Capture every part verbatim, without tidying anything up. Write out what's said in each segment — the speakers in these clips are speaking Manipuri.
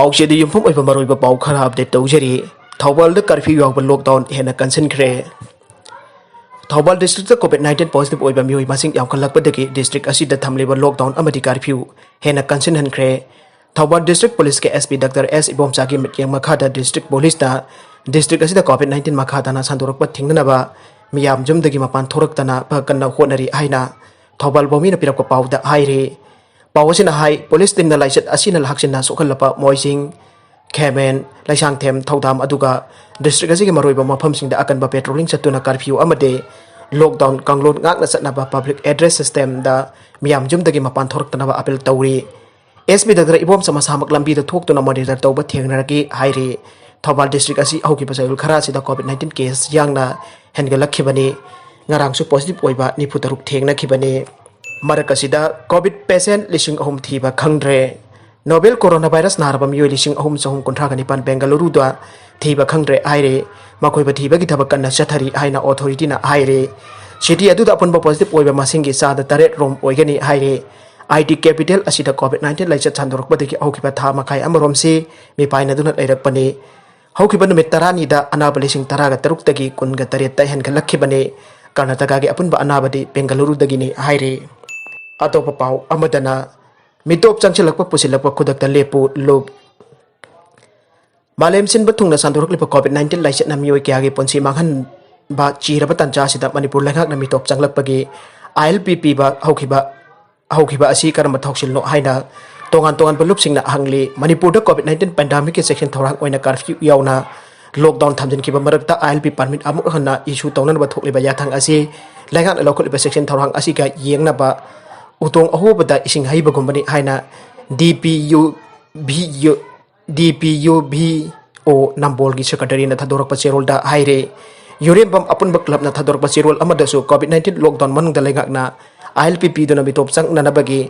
ꯄꯥꯎꯆꯦꯗ ꯌꯨꯝꯐꯝ ꯑꯣꯏꯕ ꯃꯔꯨꯑꯣꯏꯕ ꯄꯥꯎ ꯈꯔ ꯑꯞꯗꯦꯠ ꯇꯧꯖꯔꯤ꯫ ꯊꯧꯕꯥꯜꯗ ꯀꯔꯐ꯭ꯌꯨ ꯌꯥꯎꯕ ꯂꯣꯛꯗꯥꯎꯟ ꯍꯦꯟꯅ ꯀꯟꯁꯤꯟꯈ꯭ꯔꯦ꯫ Thoubal district covid nineteen positive ꯑꯣꯏꯕ ꯃꯤꯑꯣꯏ ꯃꯁꯤꯡ ꯌꯥꯝꯈꯠꯂꯛꯄꯗꯒꯤ ꯗꯤꯁꯇ꯭ꯔꯤꯛ ꯑꯁꯤꯗ ꯊꯝꯂꯤꯕ ꯂꯣꯛꯗꯥꯎꯟ ꯑꯃꯗꯤ ꯀꯔꯐ꯭ꯌꯨ ꯍꯦꯟꯅ ꯀꯟꯁꯤꯟꯍꯟꯈ꯭ꯔꯦ꯫ ꯊꯧꯕꯥꯜ ꯗꯤꯁꯇ꯭ꯔꯤꯛ ꯄꯨꯂꯤꯁꯀꯤ ꯑꯦꯁ ꯄꯤ ꯗꯥꯛꯇꯔ ꯑꯦꯁ ꯏꯕꯣꯝꯆꯥꯒꯤ ꯃꯤꯠꯌꯦꯡ ꯃꯈꯥꯗ ꯗꯤꯁꯇ꯭ꯔꯤꯛ ꯄꯨꯂꯤꯁꯅ ꯗꯤꯁꯇ꯭ꯔꯤꯛ ꯑꯁꯤꯗ ꯀꯣꯚꯤꯗ ꯅꯥꯏꯟꯇꯤꯟ ꯃꯈꯥ ꯇꯥꯅ ꯁꯟꯗꯣꯔꯛꯄ ꯊꯤꯡꯅꯅꯕ ꯃꯤꯌꯥꯝ ꯌꯨꯝꯗꯒꯤ ꯃꯄꯥꯟ ꯊꯣꯔꯛꯇꯅꯕ ꯀꯟꯅ ꯍꯣꯠꯅꯔꯤ ꯍꯥꯏꯅ ꯊꯧꯕꯥꯜ ꯚꯨꯃꯤꯅ ꯄꯤꯔꯛꯄ ꯄꯥꯎꯗ ꯍꯥꯏꯔꯤ꯫ ꯄꯥꯎ ꯑꯁꯤꯅ ꯍꯥꯏ, ꯄꯨꯂꯤꯁ ꯇꯤꯝꯅ ꯂꯥꯏꯆꯠ ꯑꯁꯤꯅ ꯍꯛꯆꯤꯟꯅ ꯁꯣꯛꯍꯜꯂꯕ ꯃꯣꯏꯖꯤꯡ, ꯈꯦꯃꯦꯟ, ꯂꯩꯁꯥꯡꯊꯦꯝ, ꯊꯧꯗꯥꯝ ꯑꯗꯨꯒ ꯗꯤꯁꯇ꯭ꯔꯤꯛ ꯑꯁꯤꯒꯤ ꯃꯔꯨꯑꯣꯏꯕ ꯃꯐꯝꯁꯤꯡꯗ ꯑꯀꯟꯕ ꯄꯦꯇ꯭ꯔꯣꯂꯤꯡ ꯆꯠꯇꯨꯅ ꯀꯔꯐ꯭ꯌꯨ ꯑꯃꯗꯤ ꯂꯣꯛꯗꯥꯎꯟ ꯀꯥꯡꯂꯣꯟ ꯉꯥꯛꯅ ꯆꯠꯅꯕ ꯄꯕ꯭ꯂꯤꯛ ꯑꯦꯗ꯭ꯔꯦꯁ ꯁꯤꯁꯇꯦꯝꯗ ꯃꯤꯌꯥꯝ ꯌꯨꯝꯗꯒꯤ ꯃꯄꯥꯟ ꯊꯣꯔꯛꯇꯅꯕ ꯑꯄꯤꯜ ꯇꯧꯔꯤ꯫ ꯑꯦꯁ ꯄꯤ ꯗꯥꯛꯇꯔ ꯏꯕꯣꯝꯆꯥ ꯃꯁꯥꯃꯛ ꯂꯝꯕꯤꯗ ꯊꯣꯛꯇꯨꯅ ꯃꯣꯅꯤꯇꯔ ꯇꯧꯕ ꯊꯦꯡꯅꯔꯛꯈꯤ ꯍꯥꯏꯔꯤ꯫ ꯊꯧꯕꯥꯜ ꯗꯤꯁꯇ꯭ꯔꯤꯛ ꯑꯁꯤ ꯍꯧꯈꯤꯕ ꯆꯌꯣꯜ ꯈꯔ ꯑꯁꯤꯗ ꯀꯣꯚꯤꯗ ꯅꯥꯏꯟꯇꯤꯟ ꯀꯦꯁ ꯌꯥꯡꯅ ꯍꯦꯟꯒꯠꯂꯛꯈꯤꯕꯅꯤ꯫ ꯉꯔꯥꯡꯁꯨ ꯄꯣꯖꯤꯇꯤꯚ ꯑꯣꯏꯕ ꯅꯤꯐꯨ ꯇꯔꯨꯛ ꯊꯦꯡꯅꯈꯤꯕꯅꯤ꯫ ꯃꯔꯛ ꯑꯁꯤꯗ ꯀꯣꯚꯤꯗ ꯄꯦꯁꯦꯟꯠ ꯂꯤꯁꯤꯡ ꯑꯍꯨꯝ ꯊꯤꯕ ꯈꯪꯗ꯭ꯔꯦ꯫ ꯅꯣꯕꯦꯜ ꯀꯣꯔꯣꯅꯥ ꯚꯥꯏꯔꯁ ꯅꯥꯔꯕ ꯃꯤꯑꯣꯏ ꯂꯤꯁꯤꯡ ꯑꯍꯨꯝ ꯆꯍꯨꯝ ꯀꯨꯟꯊ꯭ꯔꯥꯒ ꯅꯤꯄꯥꯟ ꯕꯦꯡꯒꯂꯨꯔꯨꯗ ꯊꯤꯕ ꯈꯪꯗ꯭ꯔꯦ ꯍꯥꯏꯔꯦ꯫ ꯃꯈꯣꯏꯕꯨ ꯊꯤꯕꯒꯤ ꯊꯕꯛ ꯀꯟꯅ ꯆꯠꯊꯔꯤ ꯍꯥꯏꯅ ꯑꯣꯊꯣꯔꯤꯇꯤꯅ ꯍꯥꯏꯔꯦ꯫ ꯁꯤꯇꯤ ꯑꯗꯨꯗ ꯑꯄꯨꯟꯕ ꯄꯣꯖꯤꯇꯤꯚ ꯑꯣꯏꯕ ꯃꯁꯤꯡꯒꯤ ꯆꯥꯗ ꯇꯔꯦꯠ ꯔꯣꯝ ꯑꯣꯏꯒꯅꯤ ꯍꯥꯏꯔꯦ꯫ ꯑꯥꯏ ꯇꯤ ꯀꯦꯄꯤꯇꯦꯜ ꯑꯁꯤꯗ ꯀꯣꯚꯤꯗ ꯅꯥꯏꯟꯇꯤꯟ ꯂꯥꯏꯆꯠ ꯁꯟꯗꯣꯔꯛꯄꯗꯒꯤ ꯍꯧꯈꯤꯕ ꯊꯥ ꯃꯈꯥꯏ ꯑꯃꯔꯣꯝꯁꯤ ꯃꯤꯄꯥꯏꯅꯗꯨꯅ ꯂꯩꯔꯛꯄꯅꯤ꯫ ꯍꯧꯈꯤꯕ ꯅꯨꯃꯤꯠ ꯇꯔꯥꯅꯤꯗ ꯑꯅꯥꯕ ꯂꯤꯁꯤꯡ ꯇꯔꯥꯒ ꯇꯔꯨꯛꯇꯒꯤ ꯀꯨꯟꯒ ꯇꯔꯦꯠꯇ ꯍꯦꯟꯒꯠꯂꯛꯈꯤꯕꯅꯤ꯫ ꯀꯔꯅꯥꯇꯀꯥꯒꯤ ꯑꯄꯨꯟꯕ ꯑꯅꯥꯕꯗꯤ ꯕꯦꯡꯒꯂꯨꯔꯨꯗꯒꯤꯅꯤ ꯍꯥꯏꯔꯤ꯫ ꯑꯇꯣꯞꯄ ꯄꯥꯎ ꯑꯃꯗꯅ, ꯃꯤꯇꯣꯞ ꯆꯪꯁꯤꯜꯂꯛꯄ ꯄꯨꯁꯤꯜꯂꯛꯄ ꯈꯨꯗꯛꯇ ꯂꯦꯞꯄꯨ, ꯂꯨꯞ꯫ ꯃꯥꯂꯦꯝ ꯁꯤꯟꯕ ꯊꯨꯡꯅ ꯁꯟꯗꯣꯔꯛꯂꯤꯕ ꯀꯣꯚꯤꯗ ꯅꯥꯏꯟꯇꯤꯟ ꯂꯥꯏꯆꯠꯅ ꯃꯤꯑꯣꯏ ꯀꯌꯥꯒꯤ ꯄꯨꯟꯁꯤ ꯃꯥꯡꯍꯟꯕ ꯆꯤꯔꯕ ꯇꯥꯟꯖꯥ ꯑꯁꯤꯗ ꯃꯅꯤꯄꯨꯔ ꯂꯩꯉꯥꯛꯅ ꯃꯤꯇꯣꯞ ꯆꯪꯂꯛꯄꯒꯤ ꯑꯥꯏ ꯑꯦꯜ ꯄꯤ ꯄꯤꯕ ꯍꯧꯈꯤꯕ, ꯍꯧꯈꯤꯕ ꯑꯁꯤ ꯀꯔꯝꯕ ꯊꯧꯁꯤꯜꯅꯣ ꯍꯥꯏꯅ ꯇꯣꯉꯥꯟ ꯇꯣꯉꯥꯟꯕ ꯂꯨꯞꯁꯤꯡꯅ ꯍꯪꯂꯤ꯫ ꯃꯅꯤꯄꯨꯔꯗ ꯀꯣꯚꯤꯗ ꯅꯥꯏꯟꯇꯤꯟ ꯄꯦꯟꯗꯥꯃꯤꯛꯀꯤ ꯆꯦꯛꯁꯤꯟ ꯊꯧꯔꯥꯡ ꯑꯣꯏꯅ ꯀꯔꯐ꯭ꯌꯨ ꯌꯥꯎꯅ ꯂꯣꯛꯗꯥꯎꯟ ꯊꯝꯖꯤꯟꯈꯤꯕ ꯃꯔꯛꯇ ꯑꯥꯏ ꯑꯦꯜ ꯄꯤ ꯄꯥꯔꯃꯤꯠ ꯑꯃꯨꯛ ꯍꯟꯅ ꯏꯁꯨ ꯇꯧꯅꯅꯕ ꯊꯣꯛꯂꯤꯕ ꯌꯥꯊꯪ ꯑꯁꯤ ꯂꯩꯉꯥꯛꯅ ꯂꯧꯈꯠꯂꯤꯕ ꯆꯦꯛꯁꯤꯟ ꯊꯧꯔꯥꯡ ꯑꯁꯤꯒ ꯌꯦꯡꯅꯕ ꯎꯇꯣꯡ ꯑꯍꯣꯕꯗ ꯏꯁꯤꯡ ꯍꯩꯕꯒꯨꯝꯕꯅꯤ ꯍꯥꯏꯅ ꯗꯤ ꯄꯤ ꯌꯨ ꯚꯤ ꯌꯨ, ꯗꯤ ꯄꯤ ꯌꯨ ꯚꯤ ꯑꯣ ꯅꯝꯕꯣꯜꯒꯤ ꯁꯦꯀ꯭ꯔꯦꯇꯔꯤꯅ ꯊꯥꯗꯣꯔꯛꯄ ꯆꯦꯔꯣꯜꯗ ꯍꯥꯏꯔꯦ꯫ ꯌꯨꯔꯦꯝꯕꯝ ꯑꯄꯨꯟꯕ ꯀ꯭ꯂꯕꯅ ꯊꯥꯗꯣꯔꯛꯄ ꯆꯦꯔꯣꯜ ꯑꯃꯗꯁꯨ ꯀꯣꯚꯤꯗ ꯅꯥꯏꯟꯇꯤꯟ ꯂꯣꯛꯗꯥꯎꯟ ꯃꯅꯨꯡꯗ ꯂꯩꯉꯥꯛꯅ ꯑꯥꯏ ꯑꯦꯜ ꯄꯤ ꯄꯤꯗꯨꯅ ꯃꯤꯇꯣꯞ ꯆꯪꯅꯅꯕꯒꯤ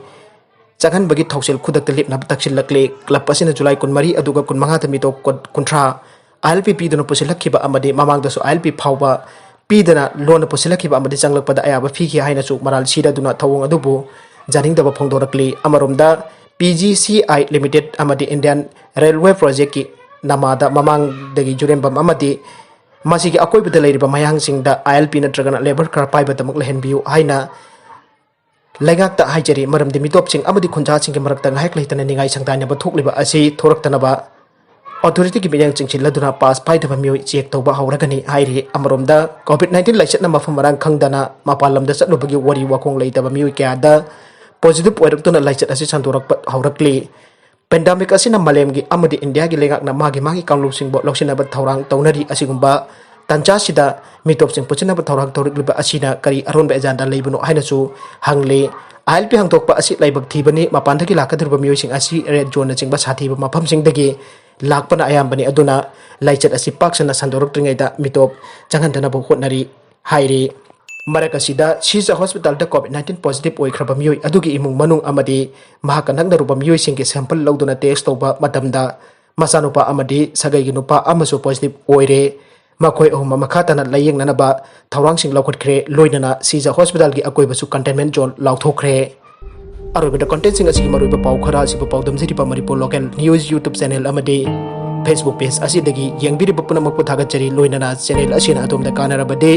ꯆꯪꯍꯟꯕꯒꯤ ꯊꯧꯁꯤꯜ ꯈꯨꯗꯛꯇ ꯂꯦꯞꯅꯕ ꯇꯛꯁꯤꯜꯂꯛꯂꯤ꯫ ꯀ꯭ꯂꯕ ꯑꯁꯤꯅ ꯖꯨꯂꯥꯏ ꯀꯨꯟꯃꯔꯤ ꯑꯗꯨꯒ ꯀꯨꯟꯃꯉꯥꯗ ꯃꯤꯇꯣꯞ ꯀꯨꯟ-, ꯀꯨꯟꯊ꯭ꯔꯥ ꯑꯥꯏ ꯑꯦꯜ ꯄꯤ ꯄꯤꯗꯨꯅ ꯄꯨꯁꯤꯜꯂꯛꯈꯤꯕ ꯑꯃꯗꯤ ꯃꯃꯥꯡꯗꯁꯨ ꯑꯥꯏ ꯑꯦꯜ ꯄꯤ ꯐꯥꯎꯕ ꯄꯤꯗꯅ ꯂꯣꯟꯅ ꯄꯨꯁꯤꯜꯂꯛꯈꯤꯕ ꯑꯃꯗꯤ ꯆꯪꯂꯛꯄꯗ ꯑꯌꯥꯕ ꯄꯤꯈꯤ ꯍꯥꯏꯅꯁꯨ ꯃꯔꯥꯜ ꯁꯤꯔꯗꯨꯅ ꯊꯧꯑꯣꯡ ꯑꯗꯨꯕꯨ ꯌꯥꯅꯤꯡꯗꯕ ꯐꯣꯡꯗꯣꯔꯛꯂꯤ꯫ ꯑꯃꯔꯣꯝꯗ P G C I limited ꯑꯃꯗꯤ ꯏꯟꯗꯤꯌꯥꯟ ꯔꯦꯜꯋꯦ ꯄ꯭ꯔꯣꯖꯦꯛꯀꯤ ꯅꯃꯥꯗ ꯃꯃꯥꯡꯗꯒꯤ ꯌꯨꯔꯦꯝꯕꯝ ꯑꯃꯗꯤ ꯃꯁꯤꯒꯤ ꯑꯀꯣꯏꯕꯗ ꯂꯩꯔꯤꯕ ꯃꯌꯥꯡꯁꯤꯡꯗ ꯑꯥꯏ ꯑꯦꯜ ꯄꯤ ꯅꯠꯇ꯭ꯔꯒꯅ ꯂꯦꯕꯔ ꯀꯥꯔ ꯄꯥꯏꯕꯗꯃꯛ ꯂꯩꯍꯟꯕꯤꯌꯨ ꯍꯥꯏꯅ ꯂꯩꯉꯥꯛꯇ ꯍꯥꯏꯖꯔꯤ꯫ ꯃꯔꯝꯗꯤ ꯃꯤꯇꯣꯞꯁꯤꯡ ꯑꯃꯗꯤ ꯈꯨꯟꯖꯥꯁꯤꯡꯒꯤ ꯃꯔꯛꯇ ꯉꯥꯏꯍꯥꯛ ꯂꯩꯇꯅ ꯅꯤꯡꯉꯥꯏ ꯁꯪꯗꯥꯏꯅꯕ ꯊꯣꯛꯂꯤꯕ ꯑꯁꯤ ꯊꯣꯔꯛꯇꯅꯕ ꯑꯣꯊꯣꯔꯤꯇꯤꯒꯤ ꯃꯤꯠꯌꯦꯡ ꯆꯤꯡꯁꯤꯜꯂꯗꯨꯅ ꯄꯥꯁ ꯄꯥꯏꯗꯕ ꯃꯤꯑꯣꯏ ꯆꯦꯛ ꯇꯧꯕ ꯍꯧꯔꯒꯅꯤ ꯍꯥꯏꯔꯤ꯫ ꯑꯃꯔꯣꯝꯗ ꯀꯣꯚꯤꯗ ꯅꯥꯏꯟꯇꯤꯟ ꯂꯥꯏꯆꯠꯅ ꯃꯐꯝ ꯃꯔꯥꯡ ꯈꯪꯗꯅ ꯃꯄꯥꯟ ꯂꯝꯗ ꯆꯠꯂꯨꯕꯒꯤ ꯋꯥꯔꯤ ꯋꯥꯈꯣꯡ ꯂꯩꯇꯕ ꯃꯤꯑꯣꯏ ꯀꯌꯥꯗ ꯄꯣꯖꯤꯇꯤꯚ ꯑꯣꯏꯔꯛꯇꯨꯅ ꯂꯥꯏꯆꯠ ꯑꯁꯤ ꯁꯟꯗꯣꯔꯛꯄ ꯍꯧꯔꯛꯂꯤ꯫ ꯄꯦꯟꯗꯥꯃꯤꯛ ꯑꯁꯤꯅ ꯃꯥꯂꯦꯝꯒꯤ ꯑꯃꯗꯤ ꯏꯟꯗꯤꯌꯥꯒꯤ ꯂꯩꯉꯥꯛꯅ ꯃꯥꯒꯤ ꯃꯥꯒꯤ ꯀꯥꯡꯂꯨꯞꯁꯤꯡꯕꯨ ꯂꯧꯁꯤꯟꯅꯕ ꯊꯧꯔꯥꯡ ꯇꯧꯅꯔꯤ꯫ ꯑꯁꯤꯒꯨꯝꯕ ꯇꯥꯟꯖꯥꯁꯤꯗ ꯃꯤꯇꯣꯞꯁꯤꯡ ꯄꯨꯟꯁꯤꯟꯅꯕ ꯊꯧꯔꯥꯡ ꯇꯧꯔꯛꯂꯤꯕ ꯑꯁꯤꯅ ꯀꯔꯤ ꯑꯔꯣꯟꯕ ꯑꯦꯖꯦꯟꯗꯥ ꯂꯩꯕꯅꯣ ꯍꯥꯏꯅꯁꯨ ꯍꯪꯂꯤ꯫ ꯑꯥꯏ ꯑꯦꯜ ꯄꯤ ꯍꯥꯡꯗꯣꯛꯄ ꯑꯁꯤ ꯂꯥꯏꯕꯛ ꯊꯤꯕꯅꯤ꯫ ꯃꯄꯥꯟꯗꯒꯤ ꯂꯥꯛꯀꯗꯧꯔꯤꯕ ꯃꯤꯑꯣꯏꯁꯤꯡ ꯑꯁꯤ ꯔꯦꯗ ꯖꯣꯟꯅꯆꯤꯡꯕ ꯁꯥꯊꯤꯕ ꯃꯐꯝꯁꯤꯡꯗꯒꯤ ꯂꯥꯛꯄꯅ ꯑꯌꯥꯝꯕꯅꯤ꯫ ꯑꯗꯨꯅ ꯂꯥꯏꯆꯠ ꯑꯁꯤ ꯄꯥꯛ ꯁꯟꯅ ꯁꯟꯗꯣꯔꯛꯇ꯭ꯔꯤꯉꯩꯗ ꯃꯤꯇꯣꯞ ꯆꯪꯍꯟꯗꯅꯕ ꯍꯣꯠꯅꯔꯤ ꯍꯥꯏꯔꯤ꯫ ꯃꯔꯛ ꯑꯁꯤꯗ ꯁꯤꯖ ꯍꯣꯁꯄꯤꯇꯥꯜꯗ ꯀꯣꯚꯤꯗ ꯅꯥꯏꯟꯇꯤꯟ ꯄꯣꯖꯤꯇꯤꯚ ꯑꯣꯏꯈ꯭ꯔꯕ ꯃꯤꯑꯣꯏ ꯑꯗꯨꯒꯤ ꯏꯃꯨꯡ ꯃꯅꯨꯡ ꯑꯃꯗꯤ ꯃꯍꯥꯛꯀ ꯅꯛꯅꯔꯨꯕ ꯃꯤꯑꯣꯏꯁꯤꯡꯒꯤ ꯁꯦꯝꯄꯜ ꯂꯧꯗꯨꯅ ꯇꯦꯁ ꯇꯧꯕ ꯃꯇꯝꯗ ꯃꯆꯥꯅꯨꯄꯥ ꯑꯃꯗꯤ ꯁꯥꯒꯩꯒꯤ ꯅꯨꯄꯥ ꯑꯃꯁꯨ ꯄꯣꯖꯤꯇꯤꯚ ꯑꯣꯏꯔꯦ꯫ ꯃꯈꯣꯏ ꯑꯍꯨꯝ ꯃꯈꯥ ꯇꯥꯅ ꯂꯥꯌꯦꯡꯅꯅꯕ ꯊꯧꯔꯥꯡꯁꯤꯡ ꯂꯧꯈꯠꯈ꯭ꯔꯦ꯫ ꯂꯣꯏꯅꯅ ꯁꯤꯖ ꯍꯣꯁꯄꯤꯇꯥꯜꯒꯤ ꯑꯀꯣꯏꯕꯁꯨ ꯀꯟꯇꯦꯟꯃꯦꯟ ꯖꯣꯟ ꯂꯥꯎꯊꯣꯛꯈ꯭ꯔꯦ꯫ ꯑꯔꯣꯏꯕꯗ ꯀꯣꯟꯇꯦꯟꯁꯤꯡ ꯑꯁꯤꯒꯤ ꯃꯔꯨꯑꯣꯏꯕ ꯄꯥꯎ ꯈꯔ ꯑꯁꯤꯕꯨ ꯄꯥꯎꯗꯝꯖꯔꯤꯕ Manipur local news YouTube channel ꯑꯃꯗꯤ ꯐꯦꯁꯕꯨꯛ ꯄꯦꯖ ꯑꯁꯤꯗꯒꯤ ꯌꯦꯡꯕꯤꯔꯤꯕ ꯄꯨꯝꯅꯃꯛꯄꯨ ꯊꯥꯒꯠꯆꯔꯤ꯫ ꯂꯣꯏꯅꯅ ꯆꯦꯅꯦꯜ ꯑꯁꯤꯅ ꯑꯗꯣꯝꯗ ꯀꯥꯟꯅꯔꯕꯗꯤ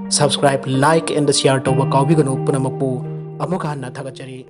subscribe, like and share ꯇꯧꯕ ꯀꯥꯎꯕꯤꯒꯅꯨ꯫ ꯄꯨꯝꯅꯃꯛꯄꯨ ꯑꯃꯨꯛ ꯍꯟꯅ ꯊꯥꯒꯠꯆꯔꯤ꯫